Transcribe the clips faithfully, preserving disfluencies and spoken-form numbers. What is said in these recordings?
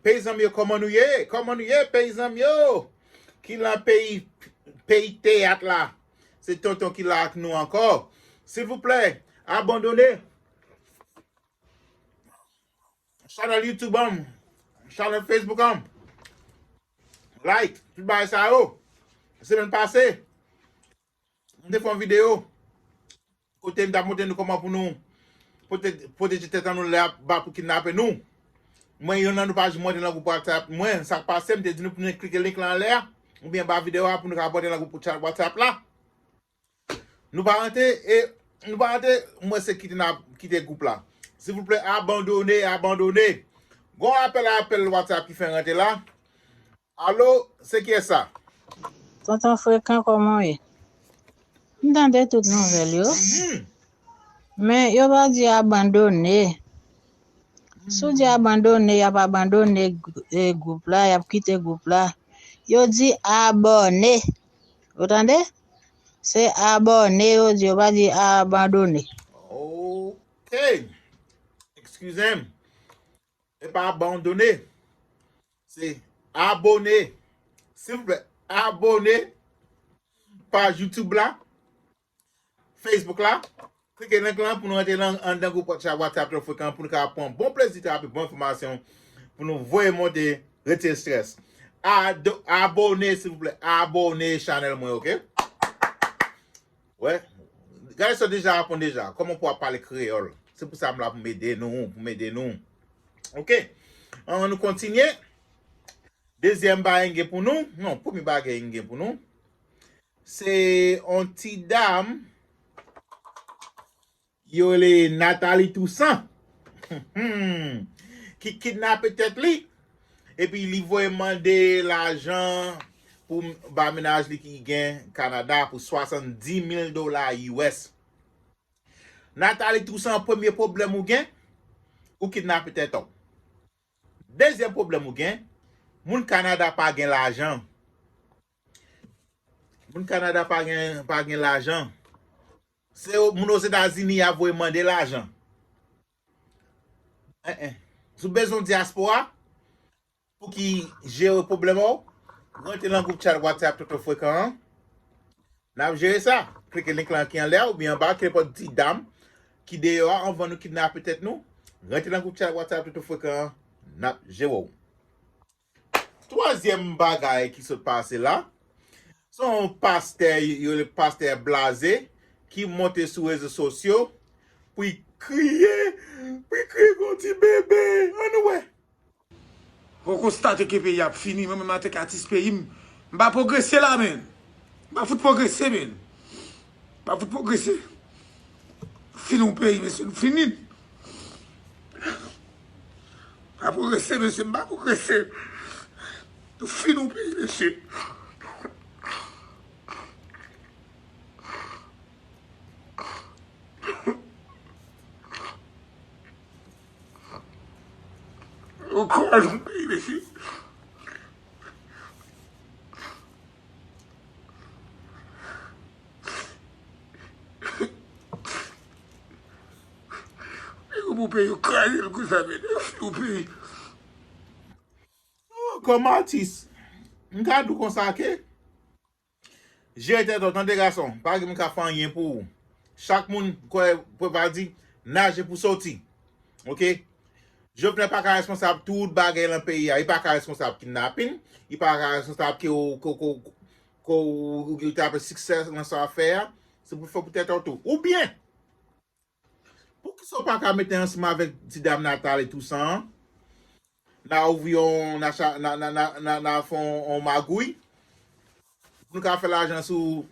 Peyizan m yo, kòman nou ye? Kòman nou ye, peyizan m yo? Ki lan peyi, peyi teyat la? Se tonton ki la ak nou ankò. Silvouplè, abandone chanèl YouTube an m, chanèl Facebook an m. Like, tout bagay sa yo. Semèn pase, m te fè yon videyo kote m t ap montre nou kòman pou nou pwote-, pwoteje tèt an nou lè ap ba pou kidnape nou. Mwen, youn nan nou pa janm rantre nan gwoup WhatsApp mwen. Sa k pase, m te di nou pou nou klike link lan anlè a, oubyen anba videyo a pou nou ka rantre nan gwoup chat WhatsApp la. Nou pa rantre, e, nou pa rantre, mwen se kite n ap kite gwoup la. Silvouplè, abandone, abandone. Gon apèl, apèl WhatsApp ki fè rantre la. Alo, se kiyès sa? Tonton Frekan, kòman w ye? M tande tout nouvèl yo. Men yo pa di abandone. Si w di abandone, y ap abandone gwoup la, y ap kite gwoup la. Yo di abòne. Ou tande? Se abòne yo di, yo pa di abandone. Ok. Eskize m. E pa abandone. Se abone. Silvouplè, abone paj YouTube la, Facebook la. Klike link lan pou nou rantre nan anndan gwoup WhatsApp Tonton Frekan pou nou ka pran bon plezi, trape bon enfòmasyon pou nou voye monte, retire strès. Ado-, abone, silvouplè. Abone chanèl mwen, ok? Wè. Gade sa deja aprann deja. Kòman pou w ap pale kreyòl? Se pou sa m la pou m ede nou, pou m ede nou. Ok. An, nou kontinye. Dezyèm bagay m gen pou nou. Non, premye bagay m gen pou nou. Se yon ti dam yo rele Nathalie Toussaint ki kidnape tèt li. Epi li voye mande lajan pou ba mennaj li ki gen Kanada pou swasanndis mil dola U S. Nathalie Toussaint, premye pwoblèm ou gen, ou kidnape tèt ou. Dezyèm pwoblèm ou gen, moun Kanada pa gen lajan. Moun Kanada pa gen, pa gen lajan. Se moun Ozetazini y ap voye mande lajan. En, en. Si w bezwen dyaspora pou ki jere pwoblèm ou, rantre nan gwoup chat WhatsApp Tonton Frekan an. N ap jere sa. Klike link lan ki anlè a oubyen anba, kenpòt ti dam ki deyò a, anvan nou kidnape tèt nou. Rantre nan gwoup chat WhatsApp Tonton Frekan an, n ap jere w. Twazyèm bagay ki sot pase la, se yon pastè, yo rele pastè Blaze, ki monte sou rezo sosyo pou l kriye, pou l kriye kon ti bebe. Ann wè. Ou konstate ke peyi a ap fini, mwen menm antanke atis peyi m, m pa pwogrese la, menn. M pa fout pwogrese, menn. M pa fout pwogrese. Fini yon peyi, mesye, nou fini l. M pa pwogrese, mesye, m pa pwogrese. Nou fini yon peyi, mesye. Ou kwè nou peyi, mesye? Nèg ou pou peyi, ou kraze l konsa, men nèg ou peyi. Oh, kòm atis, m ka di w konsa ke jere tèt ou, tande gason, pa gen moun ka fè anyen pou ou. Chak moun, kwè, pwovèb la di, naje pou soti. Ok? Jovenel pa ka responsab tout bagay lan peyi a. Li pa ka responsab kidnapin. Li pa ka responsab ke ou, ke, ke, ke ou, ou te ap siksè lan sa w ap fè a. Se pou fè pou tèt ou tou. Oubyen, poukisa w pa ka mete ansanm avèk ti dam Nathalie Toussaint an? N a ouvri yon, n a cha-, n a, n a, n a, n a, n a fè yon, yon magouy. Pou nou ka fè lajan sou,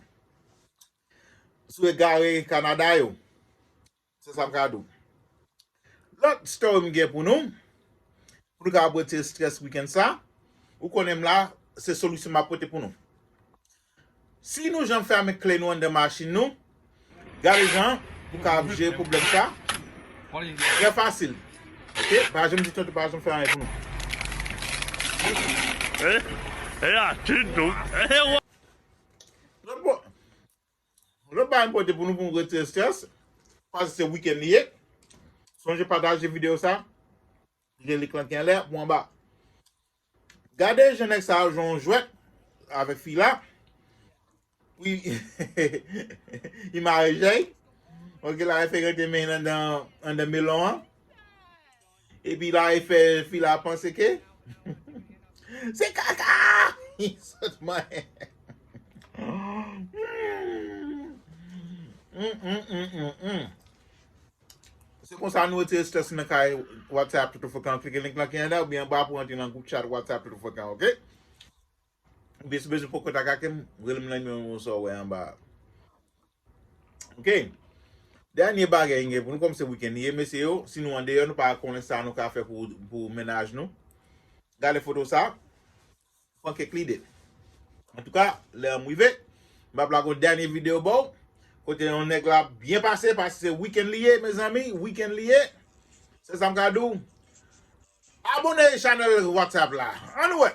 sou egare Kanada yo. Se sa m ka di w. Lòt story m gen pou nou, pou nou ka retire strès wikenn sa, ou konnen m la, se solisyon m ap pote pou nou. Si nou janm fèmen kle nou anndan machin nou, gade jan pou ka jere pwoblèm sa. Trè fasil. Ok? Pa janm di tonton pa janm fè anyen pou nou. E, e atid tou. E, wa- Lòt bò, lòt bagay m pote pou nou pou nou retire strès, paske se wikenn li ye. Sonje pataje videyo sa. Gen link lan ki anlè pou anba. Gade jan nèg sa a jwe yon jwèt avèk fi la. Wi. Li mare jèy. Ok, la e fè rantre men anndan, anndan melon an. Epi la e fè fi la panse ke se kaka. Sot mwen. Mm, mm, mm, mm, mm. Se konsa nou retire strès nan kay WhatsApp Toto Foukan. Klike link lan ki anlè oubyen anba pou antre nan gwoup chat WhatsApp Toto Foukan, ok? Oubyen si w bezwen poko ta kake m, rele m nan nimewo sa w wè anba a. Ok. Dènye bagay n gen pou nou, kòm se wikenn li ye, mesye yo, si nou andeyò, nou pa konnen sa nou ka fè pou, pou mennaj nou. Gade foto sa. Pran kèk lide. Antouka, lè an m rive, m ap lage yon dènye videyo ba w. Kote yon nèg la byen pase, paske se wikenn li ye, mezanmi, wikenn li ye. Se sa m ka di w. Abone chanèl WhatsApp la. Ann wè.